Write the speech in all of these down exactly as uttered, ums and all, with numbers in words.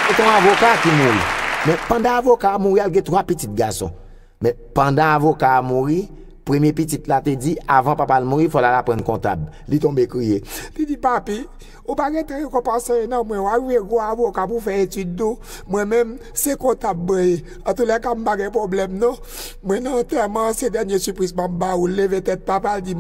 Se te yon avoka ki mouri. Men pandan avoka a mouri a, l gen twa pitit gason. Men pandan avoka a mouri, premye pitit la te di, avan papa l mouri, fò l al aprann kontab. Li tonbe kriye. Li di, "Papi, ou pa gen te rekonpanse nan mwen, w a rive gwo avoka pou fè etid nou. Mwen menm, se kontab mwen ye. Antoulèka, m pa gen pwoblèm non. Mwen nan antèman an, se dènye sipriz m ap ba ou." L leve tèt papa l, di,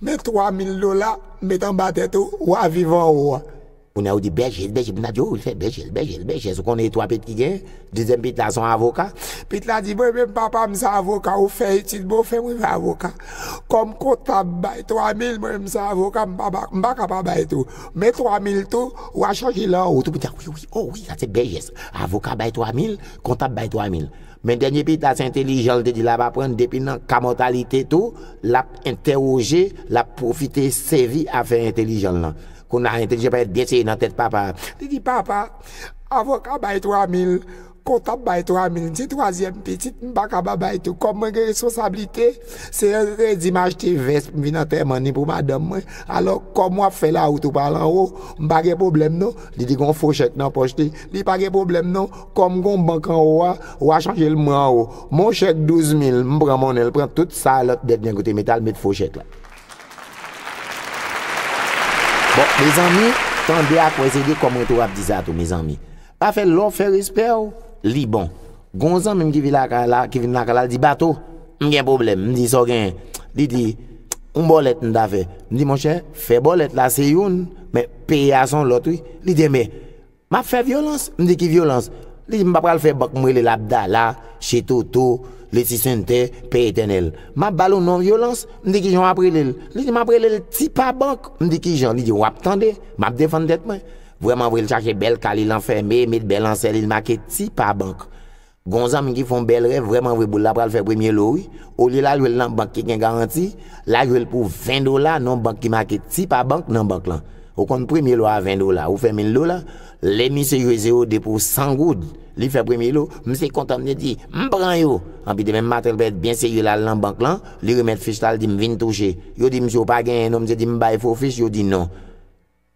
"Men twa mil dola, met anba tèt ou, w a viv anwo a." Kounye a, ou di, "Bèje l, bèje l." Moun ap di, "O, l fè bèje l, bèje l, bèje l." Ou konnen twa pitit ki gen, dezyèm pitit la se yon avoka. Pitit la di, "Mwen menm, papa m se avoka, ou fè etid mwen, ou fè m rive avoka. Kòm kontab bay twa mil, mwen menm se avoka, m pa, m pa ka pa bay tou. Men twa mil tou, w a chanje l anwo tou." Pitit la, "Wi, wi, o wi, sa se bèl jès. Avoka bay twa mil, kontab bay twa mil." Men dènye pitit la se entelijan, l te di l ap aprann depi nan ka mòtalite tou, l ap entèwoje, l ap pwofite sèvi afè entelijan l lan. Kounye a entelijan parèt byen serye nan tèt papa a. Li di, "Papa, avoka bay twa mil, kontab bay twa mil, m se twazyèm pitit, m pa ka pa bay tou. Kòm mwen gen responsablite, se redi m achte vès, m vin antèman ni pou madanm mwen. Alò, kòm w ap fè lawout ou pa al anwo, m pa gen pwoblèm non." Li di, "Gon fo chèk nan pòch li." Li, "Pa gen pwoblèm non. Kòm gon bank anwo a, w a chanje l mwen anwo. Mon chèk douz mil, m pran monnen l, pran tout sa lòt dèt nèg ou te mete al met fo chèk la." Bon, mezanmi, tande a kwè se de kòm mwen tou ap di sa tou, mezanmi. Pa fè lè w fè respè w, li bon. Gon zanmi m ki vin lakay la, ki vin lakay la, l di, "Bato, m gen pwoblèm." M di, "Sa w genyen?" Li di, "Yon bòlèt m ta fè." M di, "Monchè, fè bòlèt la se youn, men peye a se yon lòt wi." Li di, "Men, m ap fè vyolans?" M di, "Ki vyolans?" Li di, "M pa pral fè bank, m rele l Abdala, Chetoto, Leti Sentè, Pè Etènèl. M ap ba l yon non vyolans." M di, "Kijan w ap rele l?" Li di, "M ap rele l Tipa Bank." M di, "Kijan?" Li di, "W ap tande, m ap defann tèt mwen." Vrèman vre, l chache bèl kal, li l anfème, met bèl ansè li, l make Tipa Bank. Gon zanmi ki fè yon bèl rèv, vrèman vre, boul la pral fè premye lo wi. Olye l al jwe l nan bank ki gen garanti, l al jwe l pou ven dola nan yon bank ki make Tipa Bank nan bank lan. Ou konn premye lo a ven dola, ou fè mil dola. Lè misye jwe zewo de pou san goud, li fè premye lo, misye kontan, misye di, "M pran yo." Anpi demen maten, l parèt byen serye, l al nan bank lan, li remèt fich la, l di, "M vin touche." Yo di, "Misye, ou pa genyen non." Misye di, "M bay fo fich." Yo di, "Non."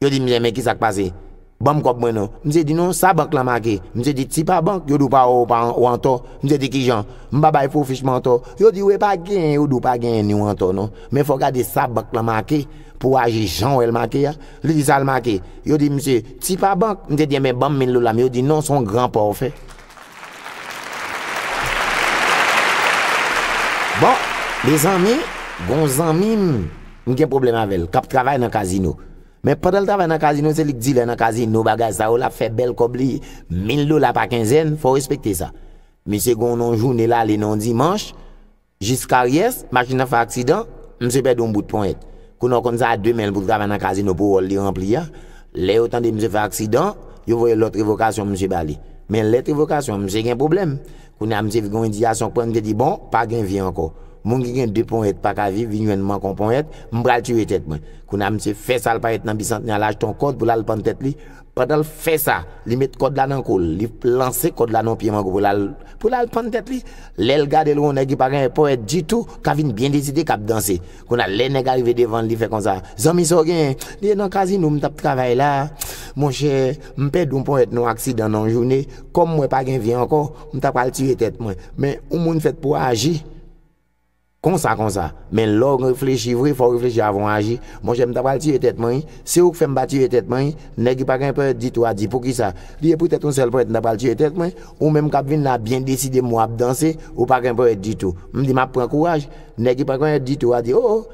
Yo di, "Misye, men kisa k pase? Ban m kòb mwen non." Misye di, "Non, sa bank lan make." Misye di, "Tipa Bank." Yo di, "Ou pa, ou pa, ou antò." Misye di, "Kijan? M pa bay fo fich, m antò." Yo di, "Ou pa genyen." Yo di, "Ou pa genyen ni w antò non. Men fò w gade sa bank lan make pou w aji jan w wè l make a." Li di, "Sa l make?" Yo di, "Misye, Tipa Bank." Misye di, "Enben, ban m mil dola m." Yo di, "Non, se yon gran pa w fè." Bon, mezanmi, gon zanmi m, m gen pwoblèm avè l, k ap travay nan kazino. Men pandan l travay nan kazino, se li k dilè nan kazino, bagay sa yo, l ap fè bèl kòb li, mil dola pa kenzèn, fò w respekte sa. Misye gen yon jounen l ale nan yon dimanch, jiskaryès, machin nan fè aksidan, misye pèdi yon bout ponyèt. Kounye a w konn sa a de men l pou l travay nan kazino pou wòl li ranpli a. Lè yo tande misye fè aksidan, yo voye lèt revokasyon misye ba li. Men lèt revokasyon, misye gen pwoblèm. Kounye a misye gen yon endiyasyon k pran, misye di, "Bon, pa gen vi ankò. Moun ki gen de ponyèt pa ka viv, vin jwenn m ak yon ponyèt, m pral tiye tèt mwen." Kounye a misye fè sa, l parèt nan Bisantnè, al achte yon kòd pou l al pann tèt li. Pandan l fè sa, li met kòd la nan kou l, li lanse kòd la nan yon pye mango pou l al, pou l al pann tèt li. Lè l gade l, yon nèg ki pa gen ponyèt ditou, ka vin byen deside, k ap danse. Kounye a, lè nèg a rive devan l, li fè konsa, "Zanmi, sa w genyen?" Li di, "Nan kazino m t ap travay la, monchè, m pèdi yon ponyèt nan yon aksidan nan yon jounen. Kòm m wè pa gen vi ankò, m ta pral tiye tèt mwen. Men, yon moun fèt pou aji konsa, konsa. Men lè w reflechi vre, fò w reflechi avan w aji. Monchè, m ta pral tiye tèt mwen, wi. Se ou k fè m pa tiye tèt mwen, wi." Nèg ki pa gen ponyèt ditou a di, "Poukisa?" Li di, "Poutèt yon sèl ponyèt, m ta pral tiye tèt mwen. Ou menm k ap vin la byen deside, m wè w ap danse, ou pa gen ponyèt ditou." M di, "M ap pran kouraj." Nèg ki pa gen ponyèt ditou a di, "O, o,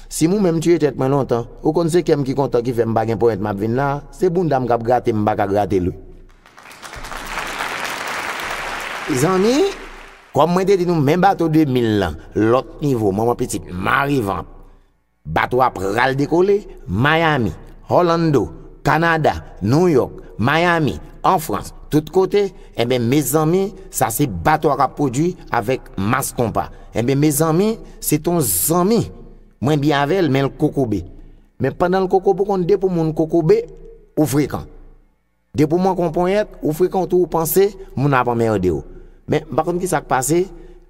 si m ou menm tiye tèt mwen lontan, ou konn se kè m ki kontan ki fè m pa gen ponyèt m ap vin la, se bounda m k ap grate m, m pa ka grate l, wi." Zanmi, kòm mwen te di nou, men bato de mil lan, lòt nivo, manman pitit, mari vant. Bato a pral dekole, Miami, Orlando, Kanada, New York, Miami, an Frans, tout kote, enben, mezanmi, sa se bato a k ap pwodui avèk Mass Konpa. Enben, mezanmi, se t on zanmi, mwen byen avè l, men l kokobe. Men pandan l kokobe, ou konn depi yon moun kokobe, ou frekan. Depi w manke yon ponyèt, ou frekan tou, ou panse moun ap anmède w. Men, m pa konn kisa k pase,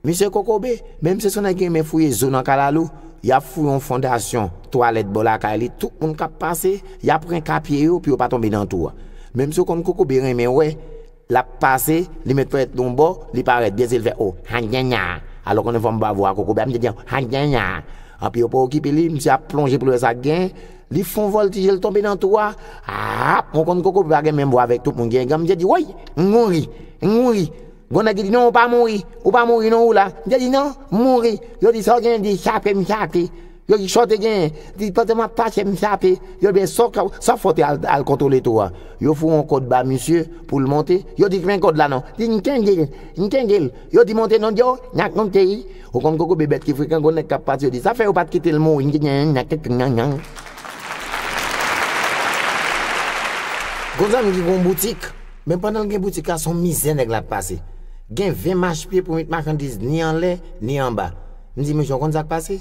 misye kokobe, men misye se yon nèg ki renmen fouye zo nan kalalou, y ap fouye yon fondasyon twalèt bò lakay li, tout moun k ap pase, y ap renka pye yo pou yo pa tonbe nan twou a. Men misye konn kokobe renmen wè, L ap pase, li met ponyèt li yon bò, li parèt byen, se li fè, o, hanyanya. Alò konnen fò m pa vwa kokobe a, m te di, hanyanya. Anpi yo pa okipe li, misye ap plonje pou l wè sa k gen. Li fè yon vòltije, l tonbe nan twou a. Ap, mwen konn kokobe pa gen menm vwa avèk tout moun ki gen gang. M te di, woy, m mouri, m mouri. Gon nèg ki di, non, ou pa mouri, ou pa mouri non, ou la. M te di, non, m mouri. Yo di, sa w genyen, di, chape, m chape. Yo di, sa w te genyen, di, pandan m ap pase, m chape. Yo di, sa w ka, sa w fè w te al, al kontwole twou a. Yo foure yon kòd ba misye pou l monte. Yo di, men kòd la non. Di, m kenbe l, m kenbe l. Yo di, monte non, di, o, n ap monte wi. Ou konn kokobe bèt ki frekan, gon nèg k ap pase, yo di, sa fè yo pa t kite l mouri, n te gen, n te gen, n te gen. Gon zanmi ki gen yon boutik, men pandan l gen boutik la, se yon mizè nèg la ap pase. Gen ven mach pye pou met machandiz ni anlè, ni anba. M di, mesye, w konn sa k pase?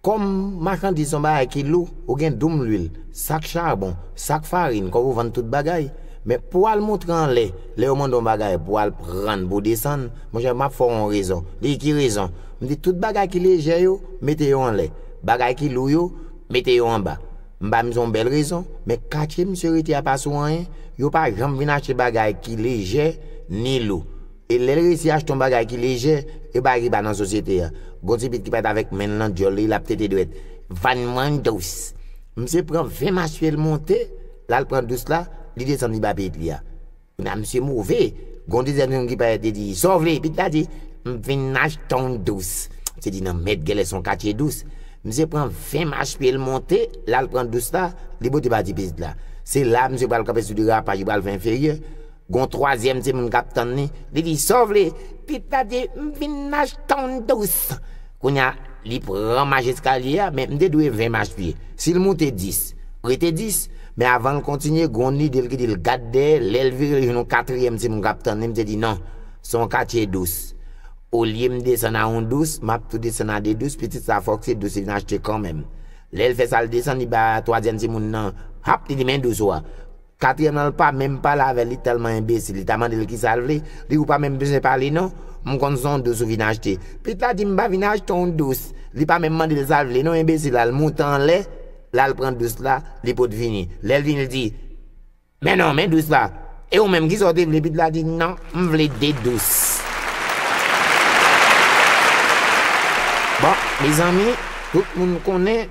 Kòm machandiz se yon bagay ki lou, ou gen doum lwil, sak chabon, sak farin, kòm ou vann tout bagay. Men pou w al montre anlè, lè yo mande w yon bagay, pou w al pran pou w desann, monchè, m ap fè w yon rezon. Li di, ki rezon? M di, tout bagay ki lejè yo, mete yo anlè. Bagay ki lou yo, mete yo anba. M ba misye yon bèl rezon, men katye misye rete a pa sou anyen, yo pa janm vin achte bagay ki lejè ni lou. E lè l resi achte yon bagay ki lejè, e bagay ki pa nan sosyete a. Gon ti pitit ki parèt avèk men l nan dyòl li, l ap tete dwèt. Vann mwen dous. Misye pran ven mach pye l monte, l al pran dous la, li desann li ba pitit li a. Kounye a misye move. Gon dezyèm moun ki parèt, li di, sa w vle? Pitit la di, m vin achte yon dous. Misye di, nan mèd, gèlè se yon katye dous. Misye pran ven mach pye l monte, l al pran dous la, li pote ba ti pitit la. Se la misye pral kanpe sou derapaj, li pral fè enferyè. Gon twazyèm timoun k ap tann li. Li di, sa w vle? Pitit la di, m vin achte yon dous. Kounye a, li pran mach eskalye a, men m te dwe ven mach pye. Si l moute dis, rete dis. Men avan l kontinye, gon lide l ki di l gad dèyè, lè l vire, li jwenn yon katriyèm timoun k ap tann li, m te di, non, se yon katye dous. Olye m desann a yon dous, m ap tou desann a de dous, pitit sa fòk se dous li vin achte kanmenm. Lè l fè sa, l desann, li ba twazyèm timoun nan, hap, li di, men dous ou a. Katriyèm nan, l pa menm pale avè l, li tèlman enbesil. Li ta mande l kisa l vle, li di, ou pa menm bezwen pale non, m konn se yon dous ou vin achte. Pitit la di, m pa vin achte yon dous. Li pa menm mande l sa l vle non, enbesil la, l moute anlè, l al pran dous la, li pot vini. Lè l vini, l di, men non, men dous la. E ou menm, kisa w te vle? Pitit la di, non, m vle de dous. Bon, mezanmi, tout moun konnen,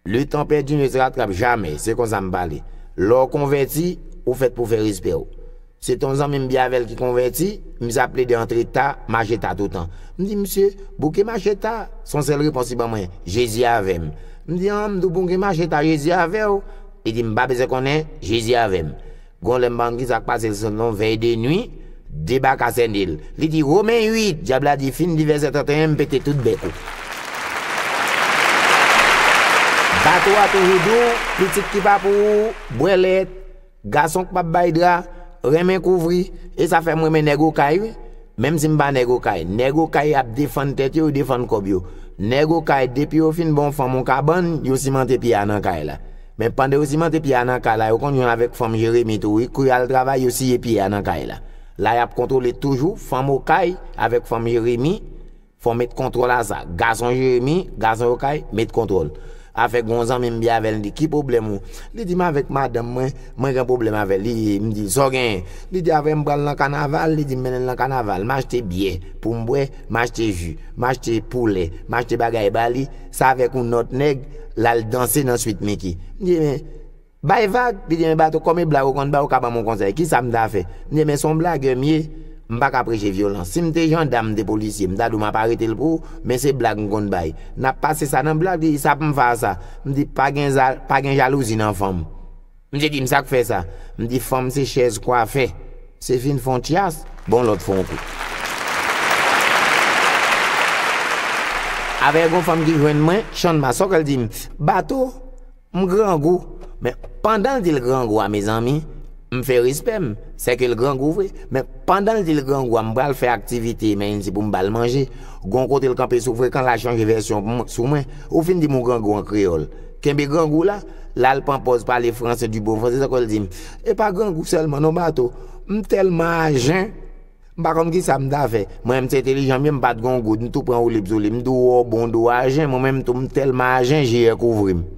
le temps perdu ne se rattrape jamais, se konsa m pale. Lè w konvèti, ou fèt pou fè respè w. Se te yon zanmi m byen avè l ki konvèti, misye ap plede antre ta, mache ta toutan. M di, misye, bouke mache ta, se yon sèl repons li ban mwen, Jezi avè m. M di, an, m di w bouke mache ta, Jezi avè w? Li di, m pa bezwen konnen, Jezi avè m. Gon lè m pa konn kisa k pase l sou yon vèy de nwi, de baka sène l. Li di, Women uit, dyab la di, fin di vèsè trannteyen, m pete tout bèk ou. Bato a toujou di w, pitit ki pa pou ou, bwè lèt, gason k p ap bay dra, renmen kouvri, e sa fè m renmen nèg Okay wi. Menm si m pa nèg Okay, nèg Okay ap defann tèt yo, yo defann kòb yo. Nèg Okay, depi yo fin ba w fanm yon kabann, yo simante pye a nan kay la. Men pandan yo simante pye a nan kay la, yo konn jwenn avèk fanm Jeremi tou wi. Kou y al travay, yo siye pye a nan kay la. La, y ap kontwole toujou fanm Okay avèk fanm Jeremi. Fò w met kontwòl a sa. Gason Jeremi, gason Okay, met kontwòl. Afè gon zanmi m byen avè l, li di, ki pwoblèm ou? Li di, m avèk madanm mwen, mwen gen pwoblèm avè l. Li, m di, sa w genyen? Li di, avè m pral nan kanaval, li di, m mennen l nan kanaval. M achte byè pou m bwè, m achte ji, m achte poulè, m achte bagay ba li. Sa avèk yon lòt nèg, l al danse nan Sweet Micky. M di, men, bay vag, li di, men Bato, kòm e blag ou konn bay, ou ka ban m yon konsèy. Kisa m ta fè? M di, men se yon blagè m ye, m pa ka preche vyolans. Si m te jandam, m te polisye, m ta di w m ap arete l pou ou, men se blag m konn bay. N ap pase sa nan blag, li di, sa pou m fè a sa? M di, pa gen za-, pa gen jalouzi nan fanm. Misye di m, sa k fè sa? M di, fanm se chèz kwafè. Se fin fè yon tyas, bon lòt fè yon kou. Avè gon fanm ki jwenn mwen, Chanma, sa w kwè l di m? Bato, m grangou. Men, pandan l di l grangou a, mezanmi, m fè respè m. Sèke l grangou vre. Men, pandan l di l grangou a, m pral fè aktivite, men si pou m ba l manje. Gon kote l kanpe sou frekan, l al chanje vèsyon pou m, sou mwen. Ou fin di m ou grangou an kreyòl. Kenbe grangou la, l al pran pòz pale franse, di bon franse, sa kwè l di m. E pa grangou sèlman, non, Bato. M tèlman ajen, m pa konn kisa m ta fè. Mwen, m se entelijan m ye, m pa t gon goud, m tou pran woulib sou li. M di w, wè w bon, m di w ajen, mwen menm tou, m tèlman ajen, jiyè kouvri m.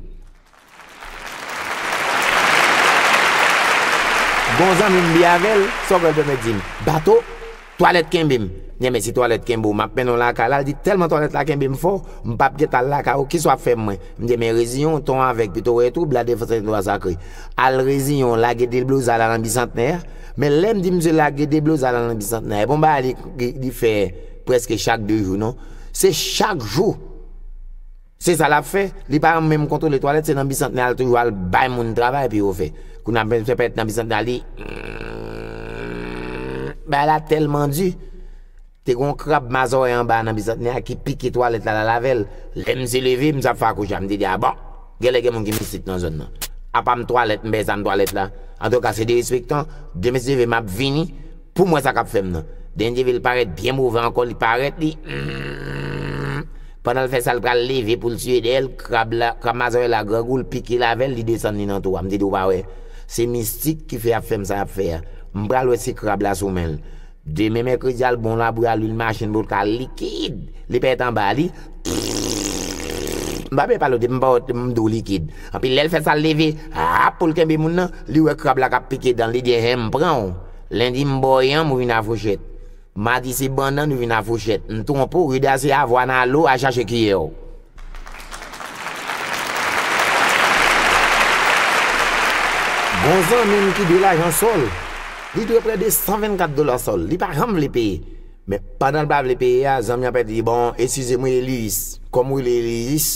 Yon zanmi m byen avè l, sa w kwè l pèmèt di m? Bato, twalèt kenbe m. M di, men si twalèt kenbe w, m ap mennen w lakay la. L di, tèlman twalèt la kenbe m fò, m p ap gentan al lakay ou, kisa w ap fè mwen? M di, men reziyen w, ton avèg, pito w wè twoub la, defans tèritwa sakre. Al reziyen w, lage deblouz al nan Bisantnè a. Men lè m di misye lage deblouz al nan Bisantnè a, e bon bagay li, li, li fè prèske chak de jou, non. Se chak jou. Se sa l ap fè. Li pa menm kontwole twalèt, se nan Bisantnè al toujou al bay moun travay pou yo fè. Kounye a, men se pèt nan Bisantnè a, li, hmm, bagay la tèlman di. Te gen yon krab mazòyè anba nan Bisantnè a ki pike twalèt la, l al avè l. Lè misye leve, misye ap fè akouche a. M te di, a bon, genlè gen moun ki mistik nan zòn nan. Apa m twalèt, m bèy zam twalèt la. Antouka, se derespektan. Demen si Dye vle, m ap vini. Pou m wè sa k ap fè m nan. Dènye vil parèt byen move ankò, li parèt, li, hmm. Pandan l fè sa, l pral leve pou l tiye dèyè l, krab la, krab mazòyè la grangou, l pike l avè l, li desann li nan twou a. M te di w pa wè. Se mistik ki fè y ap fè m sa y ap fè a. M pral wè si krab la sou men l. Demen mèkredi a, l bon labou a, lwil machin pou l ka likid. Li pèt anba, li. M pa bezwen pale w de m pa wè m di w likid. Anpi lè l fè sa, l leve, ap pou l kenbe moun nan, li wè krab la k ap pike dan l, li di, enhen, m pran w. Lendi, m ba w yanm, ou vin a fouchèt. Madi, se bannann, ou vin a fouchèt. M twonpe w, rida se avwa nan alo, al chache kiyè w. Gon zanmi m ki dwe lajan sòl. Li dwe prè de san vennkat dola sòl. Li pa janm vle peye. Men pandan l pa vle peye a, zanmi an pèdi di, bon, eskize m wi, Leyis. Kòm w rele Leyis,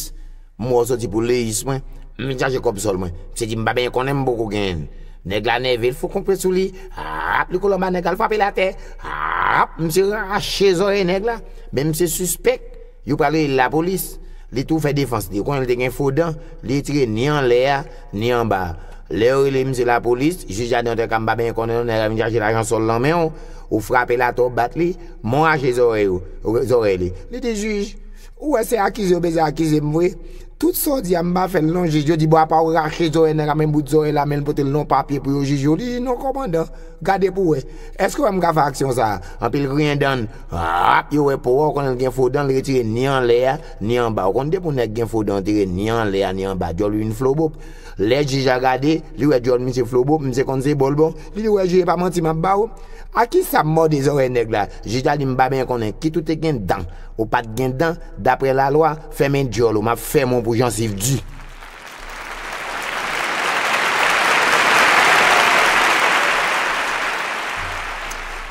m wè w soti pou Leyis mwen. M vin chache kòb sòl mwen. Misye di, m pa byen konnen, m poko genyen l. Nèg la nève, l fou konpre sou li. Ap, li kole anba nèg la, l frape l atè. Ap, misye rache zòrèy nèg la. Men misye sispèk. Yo pral rele lapolis. Li tou fè defans li. Ou konnen li te gen fo dan, li retire ni anlè a, ni anba a. Lè yo rele misye lapolis, jij la di, antouka, m pa byen konnen non, nèg la vin chache lajan sòl nan men w, ou frape l atè, w bat li, men w rache zòrèy ou, zòrèy li. Li di, jij, ou wè se akize yo bezwen akize m vre? Tout sa w di a, m pa fè l non, jij. Yo di, bon, apa w rache zòrèy nèg la, men bout zòrèy la, men l pote l non papye pou yo jije w. Li di, non, kòmandan. Gade pou w wè. Èske w wè m ka fè aksyon sa a? Anpi l griyen dan l. Ap, yo wè po a, ou konnen l gen fo dan, l retire ni anlè a, ni anba. Ou konn depi yon nèg gen fo dan, retire ni anlè a, ni anba. Djòl li vin flobop. Lè jij la gade, li wè djòl misye flobop, misye konn se bò l bon. Li di, wè, jij, e pa manti m ap ba ou. A kisa m mòde zòrèy nèg la? Jij la di, m pa byen konnen. Kit ou te gen dan, ou pa t gen dan, daprè lalwa, fèmen djòl ou, m ap fèmen w pou jansiv di.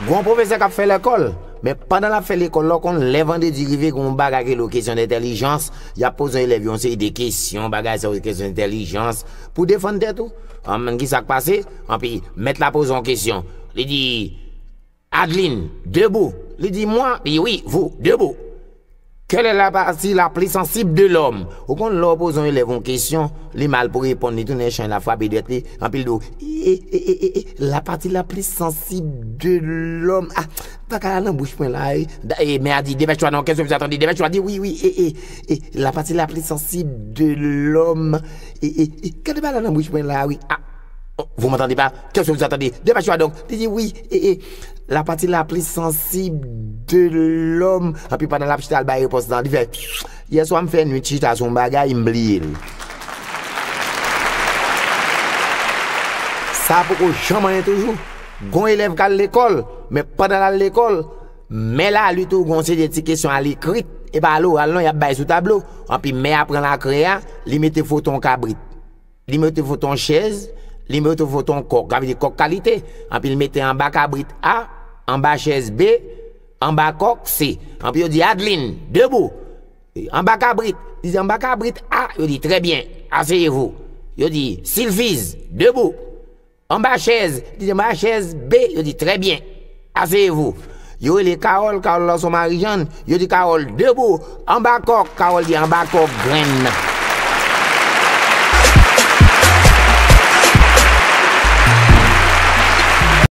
Gon pwofesè k ap fè lekòl, men pandan l ap fè lekòl la, w konn lè vandredi rive, gon bagay ki rele kesyon dentèlijans, y ap poze yon elèv yon seri de kesyon, bagay sa yo, kesyon dentèlijans, pou defann tèt ou. Ann, kisa k pase? Anpi, mèt la poze yon kesyon. Li di, Adeline, debout. Li di, moi? Li di, oui, vous, debout. Quelle est la partie la plus sensible de l'homme? Ou konn lè w poze yon elèv yon kesyon, li mal pou reponn, li tounen chan, l ap frape dwèt li, anpi l di w, e, e, e, e, e, la partie la plus sensible de l'homme. Ah, bagay la nan bouch mwen la, e. Da- e, men a di, dépêche-toi donc, qu'est-ce que vous attendez? Dépêche-toi, di, oui, oui, e, e, e, la partie la plus sensible de l'homme. E, e, e, gade bagay la nan bouch mwen la, wi. Ah, oh, vous m'entendez pas? Qu'est-ce que vous attendez? Dépêche-toi donc. Li di, oui, e, e, la partie la plus sensible de l'homme. Anpi pandan l ap chita, l bay repons lan, li fè, yèswa m fè nwit chita sou yon bagay, m bliye l. Sa poko janm anyen toujou. Gon elèv k al lekòl, men pandan l al lekòl, men lalit ou gon seri de ti kesyon alikrit, e pa aloral non, y ap bay sou tablo. Anpi men a pran lakrè a, li mete foto yon kabrit. Li mete foto yon chèz, li mete foto yon kòk, sa vle di kòk kalite. Anpi l mete anba kabrit A, anba chèz B, anba kòk C. Anpi yo di, Adeline, debout. Anba kabrit, li di, anba kabrit A, yo di, très bien, asseyez-vous. Yo di, Silfiz, debout. Anba chèz, li di, anba chèz B, yo di, très bien, asseyez-vous. Yo rele Kawòl, Kawòl la se yon Marijàn, yo di, Kawòl, debout. Anba kòk, Kawòl di, anba kòk grenn nan.